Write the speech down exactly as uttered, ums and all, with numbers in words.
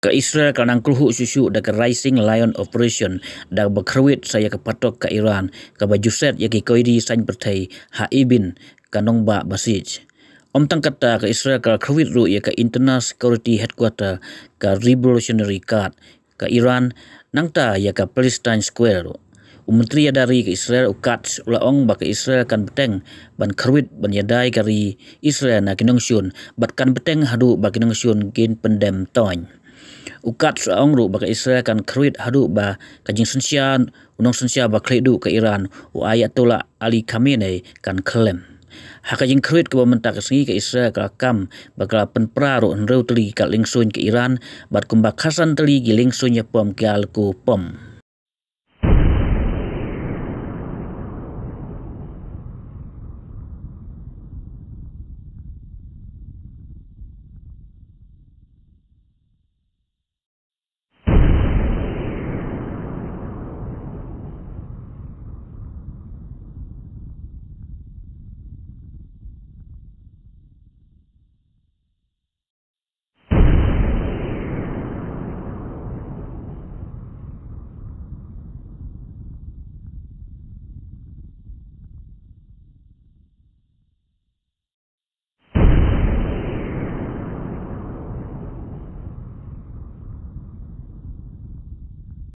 Ka Israel ka nang kyrhuh shuh shuh da ka Rising Lion Operation da ba kyrwit sa ïa ka patok ka Iran, ka ba ju set ïa ki koidi saiñ pyrthei ha Evin, ka nongbah Basij. Ym tang kata, ka Israel ka kyrwit ruh ïa ka Internal Security Headquarter, ka Revolutionary Guard ka Iran, nangta ïa ka Palestine Square ruh. U Myntri Ïada Ri ka Israel, u Katz, u la ong ba ka Israel kan bteng ban kyrwit ban ïada ïa ka ri Israel na ki nongshun, bad kan bteng haduh ba ki nongshun kin pyndem toiñ. U Katz u la ong ruh ba ka Israel kan kyrwit haduh ba ka jingsynshar u nongsynshar ba khlieh duh ka Iran, u Ayatollah Ali Khamenei, kan khyllem. Ha ka jingkyrwit kaba mynta ka sngi, ka Israel ka la kam ba ka la pynpra ruh hynriew tylli ki kat liengsuiñ ka Iran, bad kumba khatsan tylli ki liengsuiñ ïapom ki la lehkupom.